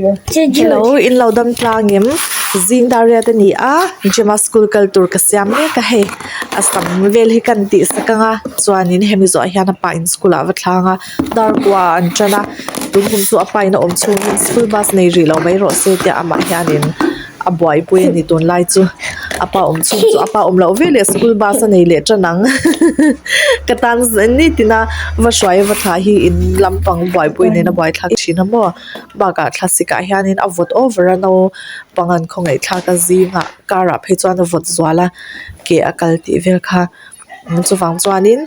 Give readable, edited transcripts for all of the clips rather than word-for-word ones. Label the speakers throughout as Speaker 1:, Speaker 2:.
Speaker 1: Hello in lo dam tlang em zing dar riat a ni a gym a school kal tur ka siam mek a hei a sam vel hi kan tih sak ang a chuanin hemi zawh ah hian a pa in school ah a va thlang a dar kua ah an tan a tun kum chu a pa in a awm chhungin school bus nei rih lo mai rawh se tia amah hianin a buaipui a ni tunlai chu a pa awm chhung chu a pa awm loh veleh school bus a nei leh tan ang ka tan nitin a va hruai a va thlah hi in lampang buaipui nen a buaithlak thin a maw. Bakah thlasik ah hianin a vawt over a naupang an khawngaih thlak a zingah car ah phei chuan a vawt zual a ke a kal tih vel kha chuvang chuanin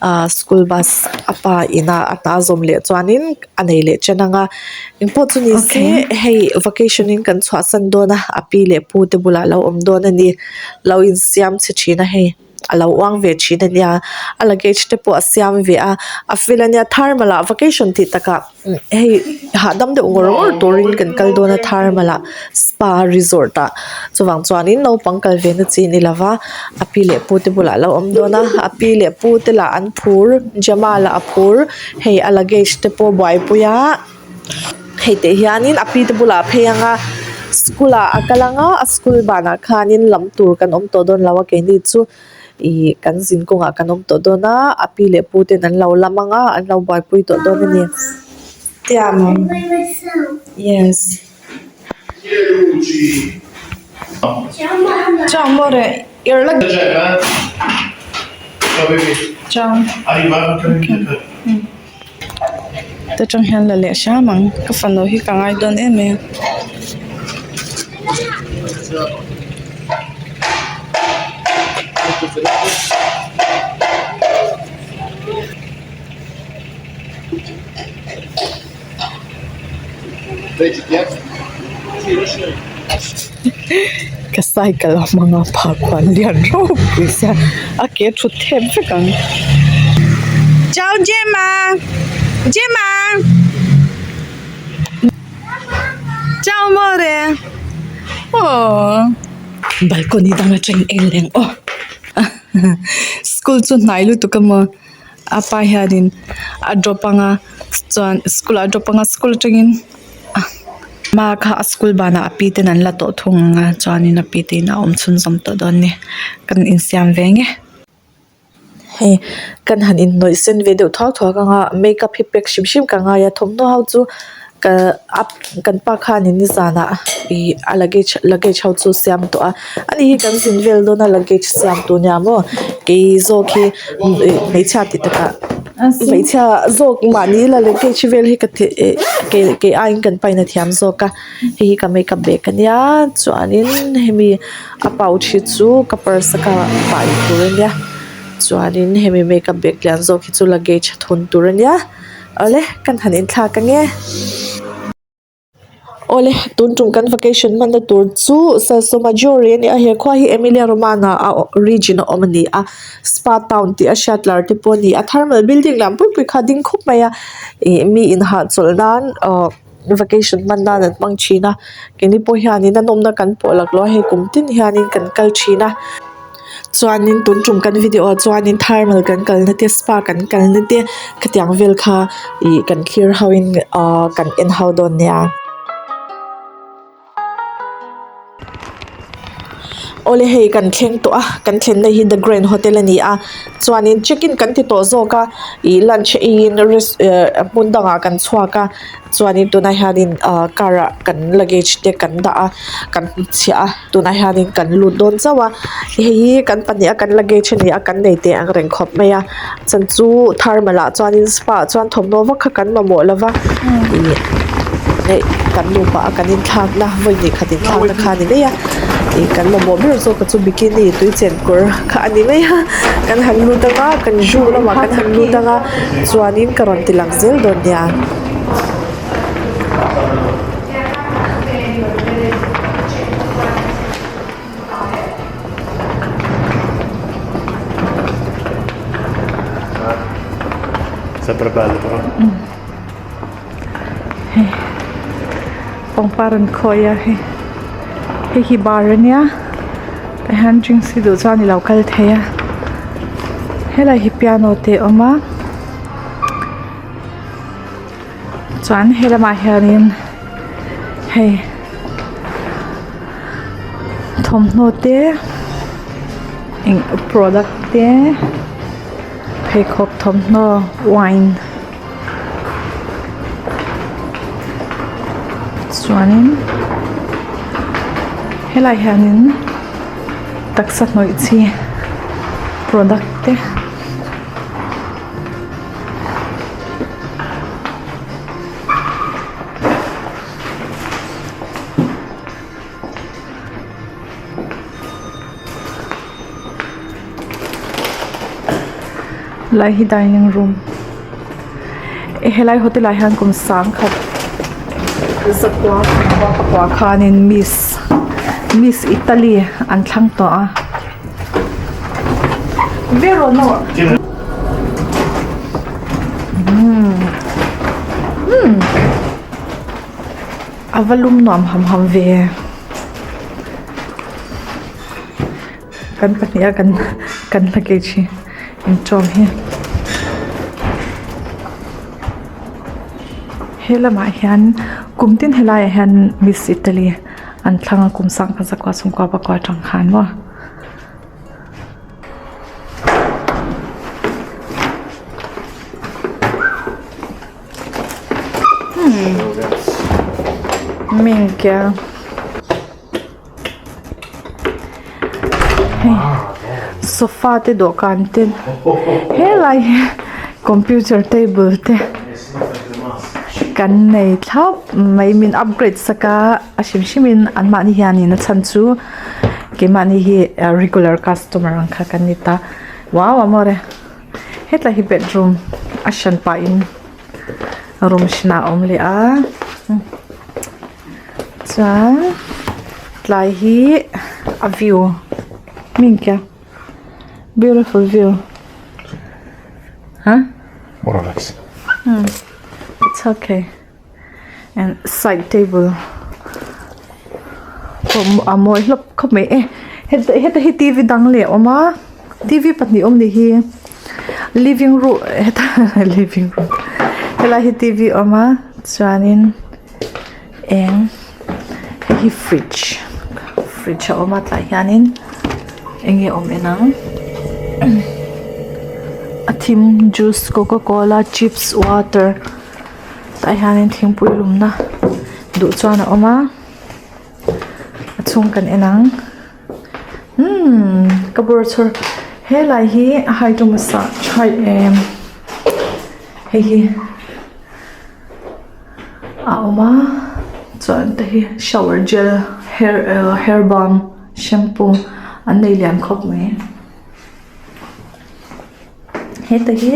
Speaker 1: ahh school bus a pa ina a hna zawm leh chuanin a nei leh chen ang a engpawh chu ni se hei vacation in kan chhuahsan dawn a a pi leh pu te bulah a lo awm dawn a ni lo insiam chhe thin a hei. A lo uang ve thin a nia a luggage te pawh a siam ve a a fel a nia thermal ah vacation tih takah hei hahdam deuh ngawr ngawr turin kan kal dawn a thermal ah spa resort ah chuvang chuanin naupang kal ve na chi a ni lo va a pi leh pu te bulah a lo awm dawn a a pi leh pu te lah an phur Gemma lah a phur hei a luggage te pawh buaipui a. Hei teh hianin a pi te bulah a phei ang a school ah a kal ang a a school banah khanin lam tur kan awm tawh dawn lo a keini chu ihh kan zin kawngah kan awm tawh dawn a a pi leh pu ten an lo lam ang a an lo buaipui tawh dawn a ni yes
Speaker 2: Ta tang hian la leh hram ang ka fanu hi ka ngai dawn em em.
Speaker 1: Ka cycle a hmang a phah khuan lian ropui sia a ke thut thep vek ang.
Speaker 2: Ciao Gemma Gemma Ciao amore aww
Speaker 1: Balcony dang atang en leh ang aw
Speaker 2: School chu hnai lutuk a maw a pa hianin a drop anga chuan school ah a drop anga school atangin. Hma kha a school banah a pi ten an la tawh thung ang a chuanin a pi te inah a awm chhunzawm tawh dawn a ni kan insiam ve nge.
Speaker 1: Hei kan han inhnawih sen ve deuh thuak thuak ang a makeup hi pack hrim hrim ka ngai a thawmhnaw ho chu ka a kan pa khanin nizanah ih a luggage luggage ho chu siam tawh a ani hi kan zin vel dawn a luggage siam tur nia maw kei zawk hi hmeichhia tih takah. Hmeichhia zawk mahni la luggage vel hi ka the eh kei kei aiin kan pain a thiam zawk a hei hi ka makeup bag ania chuanin hemi a pouch hi chu ka purse a ka pai tur ania chuanin hemi makeup bag lian zawk hi chu luggage a thun tur ania awle kan han inthlak ange. Awle tun tum kan vacation hmanna tur chu Salsomaggiore a ni a he khua hi Emilia Romagna a region a awm a ni a spa town tih a hriat lar te pawh a ni a thermal building lian pui pui kha a ding khup mai a ih mi inhahchawlh nan ahh vacation hman nan an hmang thin a keini pawh hianin a nawmna kan pawh laklawh a hei kum tin hianin kan kal thin a. Chuanin tun tum kan video ah chuanin thermal kan kalna te spa kan kalna te khatiang vel kha ih kan thlir ho in ahh kan en ho dawn nia. Awle hei kan thleng tawh a kan thlenna hi the grand hotel a ni a chuanin check in kan ti tawh zawk a ih lunch eiin rest eh hmun dangah kan chhuak a. Chuanin tunah hianin ahh car ah kan luggage te kan dah a kan hnutchhiah a tunah hianin kan lut dawn chauh a hei hi kan pahnih a kan luggage a ni a kan nei teh ang reng khawp mai a chan chu thermal ah chuanin spa ah chuan thawmhnaw vak kha kan mamawh lo va ih hei kan nupa a kan inthlak na vawi hnih khat inthlak na kha a ni mai a ih kan mamawh ber zawk a chu bikini tui chen kawr kha a ni mai a kan han lut ang a kan zu lamah kan han lut ang a chuanin ka rawn ti lang zel dawn nia.
Speaker 3: Sempre bello però.
Speaker 2: Hei pangpar an khawi a hei hei hi bar ania tah hian drinks hi duh chuan ilo kal thei a helai hi piano te a awm a. Chuan he lamah hianin Hei thawmhnaw te eng product te pheikhawk thawmhnaw wine chuanin helaiah hianin taksa hnawih chi product te. Lai hi dining room helai hotel ah hian kum sangkhat zakua pakua pakua khanin miss miss Italy an thlang tawh a A va lum nuam ham ham ve kan pahnih a kan kan luggage hi inṭawm hi he lamah hian kum tin helaiah hian miss Italy an thlang a kum sangkhat zakua sawmkua pakua atang khan maw. Minchia. Hei sofa te dawhkan te helai hi computer table te kan nei thlap mai min upgrade sak a a hrim hrim in anmahni hianin a chhan chu keimahni hi regular customer ang kha kan ni ta wow amore. Hetlai hi bedroom a hran pah in room hranah a awm leh a chuan tlai hi a view minchia beautiful view huh it's okay and side table pawh a mawi hlawp khawp mai e heta hi t v dang leh a awm a t v pahnih awm ni hi living room heta living room helai hi t v a awm a chuanin eng hei hi fridge fridge a awm a tlaiah hianin eng nge awm en ang a thim juice coca cola chips water. Tah hianin thingpui lumna duh chuan a awm a a chhung kan en ang umm ka bur chhur helai hi a hydro massage hai em hei hi a awm a chuan te hi shower gel hair hair balm shampoo an nei lian khawp mai. Heta hi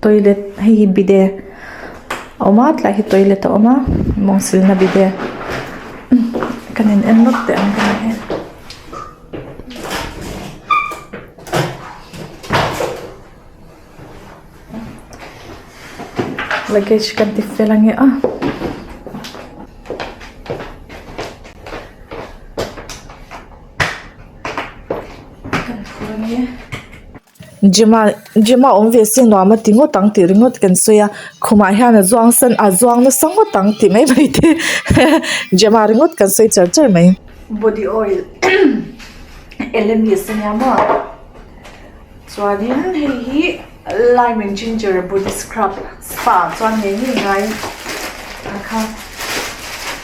Speaker 2: toilet hei hi bide a awm a tlai hi toilet a awm a mawng silna bide kan in en lawk teh ang tunah hian. Luggage kan ti fel ange a.
Speaker 1: Gemma Gemma awm ve se nuam a ti ngawt ang tih ringawt kan sawi a khumah hian a zuang san a zuang nasa ngawt ang tih mai mai te Gemma ringawt kan sawi char char mai.
Speaker 2: Body oil Elemis ania maw chuanin hei hi lime and ginger body scrub spa chuan ngei ngei ngai ang kha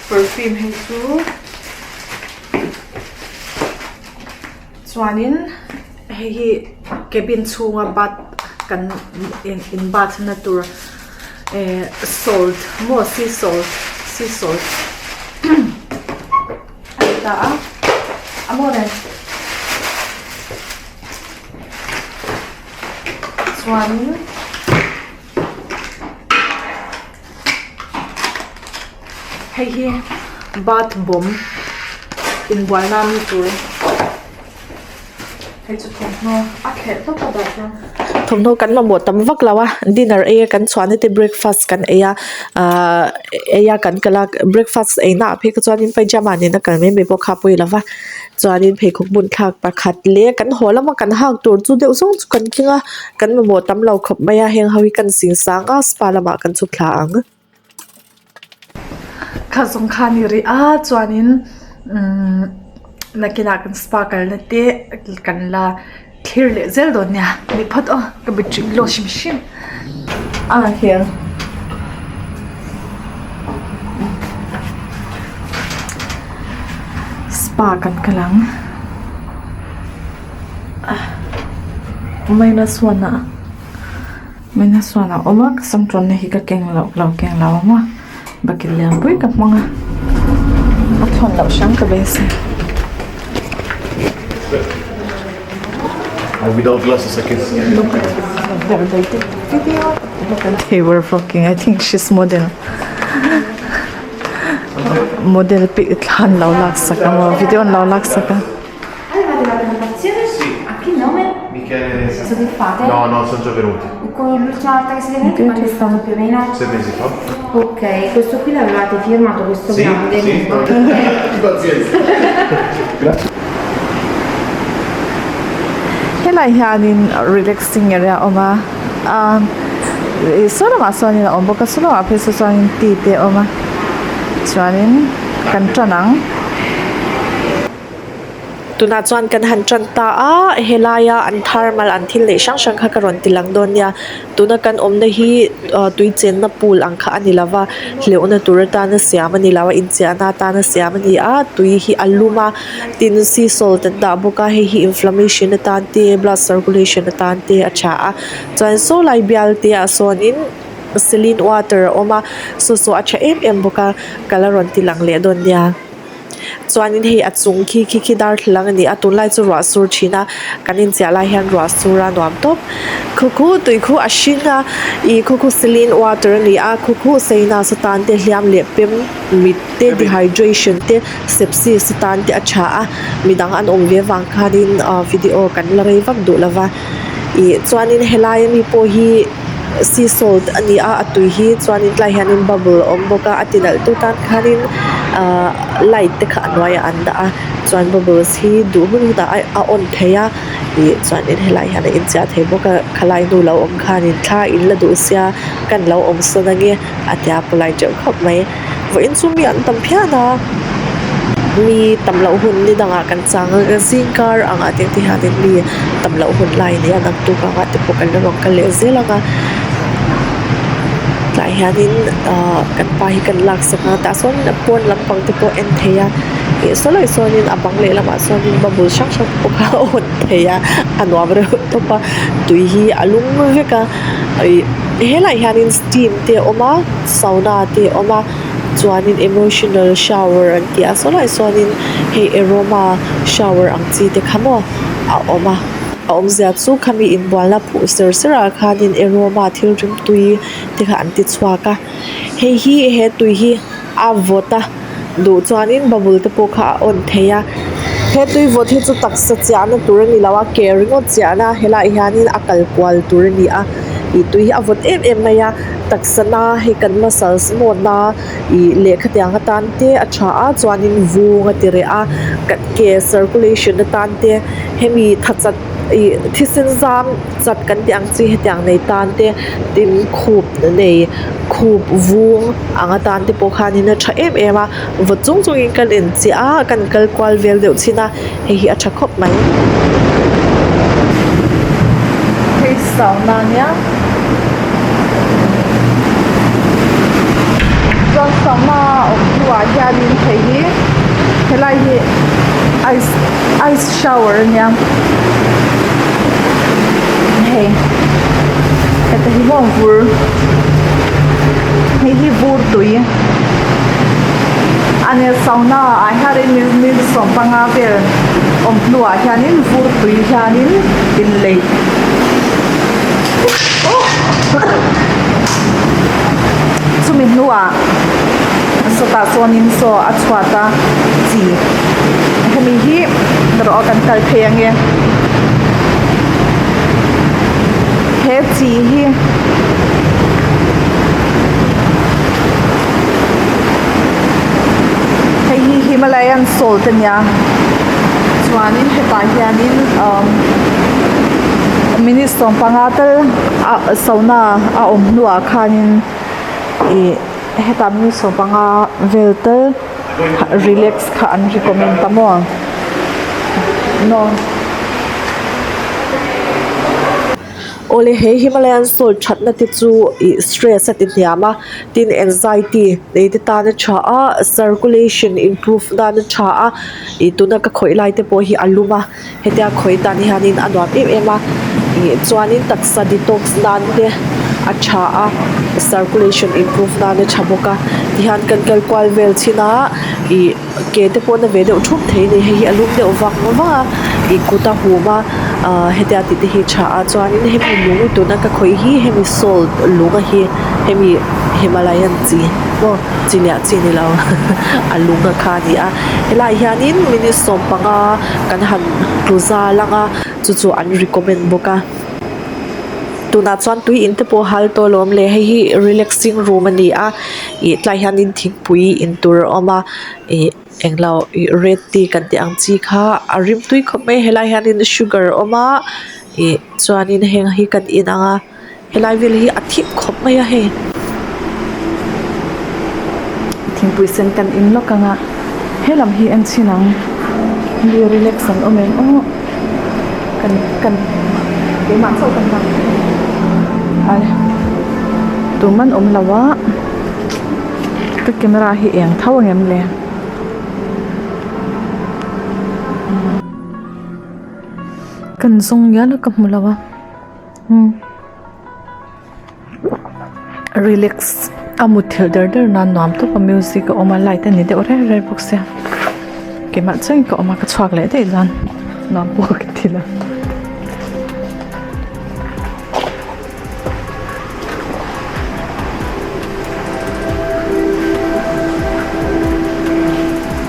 Speaker 2: perfume hei chu. Chuanin hei hi cabin chhunga bath kan in bath na tur eh salt maw sea salt sea salt a ni ta a a maw le chuanin. Hei hi bath bomb inbual nan ni tur hei chu thawmhnaw a thleh hlawk a dah chuan.
Speaker 1: Thawmhnaw kan mamawh tam vak lo a dinner ei a kan chhuah na te breakfast kan ei a ahh ei a kan kal a breakfast ei na ah phei kha chuan in pyjama nen a kal mai mai pawh kha a pawi lo va chuanin pheikhawk bun thlak pakhat leh kan haw lama kan hak tur chu deuh zawng chu kan keng a kan mamawh tam lo khawp mai a heng ho hi kan sing sang a spa lamah kan chhuk thla ang.
Speaker 2: Kha zawng kha a ni rih a chuanin umm nakinah kan spa kalna te kan la thlir leh zel dawn nia ni phawt aw ka battery low hrim hrim a hian. Spa kan kal ang minus one ah. Minus one a awm a ka sam tawnna hi ka keng loh lo keng lo ang a bucket lian pui ka hmang a a thawn loh hram ka beisei. Look at look at they were vlogging I think she's model model pic thla an lo lak sak a maw video an lo lak sak a.
Speaker 4: Arrivate la prenotazione? Sì. A che nome?
Speaker 5: Michele.
Speaker 4: Soddisfate?
Speaker 5: No, no, sono già venuti.
Speaker 4: Con l'ultima volta che siete venuti quando è stato più o meno?
Speaker 5: Sei mesi fa.
Speaker 4: Ok, questo qui l'avevate firmato, questo
Speaker 5: sì,
Speaker 4: grande?
Speaker 5: Sì,
Speaker 4: Ok.
Speaker 5: Pazienza. Grazie.
Speaker 2: Helai hianin relaxing area a awm a ahh ih saw lamah sawnin a awm bawk a saw lamah phei saw chuanin tea te a awm a chuanin kan tan ang.
Speaker 1: Tunah chuan kan han tan ta a, helaia an thermal an thil neih hrang hrang kha ka rawn ti lang dawn nia. Tuna kan awmna hi ah tui chenna pool ang kha a ni lo va, hleuhna tur atana siam a ni lo a, inchiahna atana siam a ni a, tui hi a lum a, tin sea salt an dah bawk a, hei hi inflammation atan te blood circulation atan te a tha a, chuan saw lai bial te ah sawnin saline water a awm a, saw saw a tha em em bawk a, ka la rawn ti lang leh dawn nia. Chuanin hei a chung khi khi khi darthlalang a ni a tunlai chu ruah sur thin a kan inchiah lai hian ruah sur a nuam tawp khu khu tui khu a hring a ih khu khu saline water a ni a khu khu sinus atan te hliam leh pem mit te dehydration te sepsis atan te a tha a midang an awm ve avang khanin ah video kan la rei vak duh lova ih chuanin helai ami pawh hi. Sea salt a ni a a tui hi chuanin tlaiah hianin bubble a awm bawk a a ti nalh tu tan khanin ahh light te kha a hnuaiah an dah a chuan bubbles hi duh hun hunah a on thei a ih chuanin helaiah hian a inchiah thei bawk a khalai hnu lo awm khanin thla in la duh sia kan lo awm sawn ange a tia polite teuh khawp mai vawiin chu mi an tam phian a mi tam loh hun ni dangah kan chang a zingkar angah te te hianin mi tam loh hun lai a ni a naktuk angah te pawh kan la rawn kal leh zel ang a tlai hianin ahh kan pa hi kan lak sak a tah sawn a pawn lampang te pawh en thei a ih saw lai sawnin a bang lehlamah sawnin bubble hrang hrang te pawh kha a hawn thei a a nuam reuh tawp a tui hi a lum vek a ih helaiah hianin steam te a awm a sauna te a awm a chuanin emotional shower an tih a saw laiah sawnin hei aroma shower ang chi te kha maw a awm a a awmzia chu khami inbualna phuh ser ser ah khanin aroma thil rimtui te kha an ti chhuak a hei hi he tui hi a vawt a duh chuanin bubble te pawh kha a on thei a he tui vawt hi chu taksa chiahna tur a ni lo a ke ringawt chiahna helaiah hianin a kal kual tur a ni a ih tui hi a vawt em em mai a taksa na hei kan muscles mawtna ih lehkha tiang atan te a tha a chuanin vung a ti reh a kan ke circulation atan te hemi tha chat ih thisen zam chat kan tih ang chi hetiang nei tan te tin khup nei khup vung ang atan te pawh khanin a tha em em a vawt chung chungin kan inchiah a kan kal kual vel deuh thin a hei hi a tha khawp mai.
Speaker 2: Hei sauna ania chuan sauna awm hnuah hianin hei hi helai hi ice ice shower ania hei heta hi maw vur hei hi vur tui a nia sauna ah hianin minute sawmpanga vel awm hnuah hianin vur tui hianin inlei chumi hnuah sawtah sawnin saw a chhuat a chi hemi hi erawh kan kal phei ange he chi hi. Hei hi Himalayan salt a nia chuanin hetah hianin umm minute sawmpanga tal a sauna a awm hnuah khanin ih. Hetah mi sawpanga vel tal relax kha an recommend ta maw no.
Speaker 1: Awle he Himalayan salt thatna te chu ih stress a ti hniam a tin anxiety nei te tan a tha a circulation improve nan a tha a ih tuna ka khawih lai te pawh hi a lum a hetia khawih tan hianin a nuam em em a ih chuanin taksa detox nan te a tha a circulation improve nan a tha bawk a tihian kan kal kual vel chin a ih ke te pawh na ve deuh thup thei a ni hei hi a lum deuh vang vang a ih kut a hum a ahh hetia tih te hi tha a chuanin hemi lung tuna ka khawih hi hemi salt lung a hi hemi himalayan chi maw chi liah chi ni lo a lung a kha a ni a helaiah hianin minute sawmpanga kan han tlu zal ang a chu chu an recommend bawk a tunah chuan tui in te pawh hal tawh alawm le hei hi relaxing room a ni a ih tlaiah hianin thingpui in tur a awm a ih englo ih red tea kan tih ang chi kha a rim tui khawp mai helaiah hianin sugar a awm a ih chuanin heng hi kan in ang a helai vel hi a thim khawp mai a hei.
Speaker 2: Thingpui sen kan in lawk ang a helam hi en chhin ang mi relax an awm em aw kan kan keimah chauh kan lang ai tuman awm lo a ka camera hi eng tho ang em le. Kan zawng ngial a ka hmu lo a umm. Relax a mutthilh der der nan nuam tawp a music a awm a light a ni deuh reng reng bawk sia keimah chiahin ka awm a ka chhuak leh daih chuan nuam pawh ka ti lo.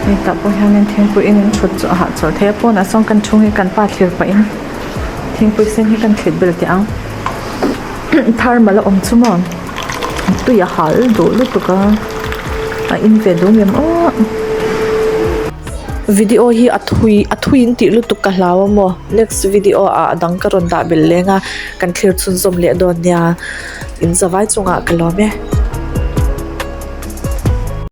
Speaker 2: Hei tah pawh hianin thingpui in an thut chu a hahchawlh thei a pawnah sawn kan chhung hi kan pa thlir pahin thingpui sen hi kan thlit belh teh ang. Thermal a awm chu maw tui a hal duh lutuk a a in ve duh ngem aw.
Speaker 1: Video hi a thui a thui in tih lutuk ka hlau a maw next video ah a dang ka rawn dah belh leng a kan thlir chhunzawm leh dawn nia in zavai chungah ka lawm e.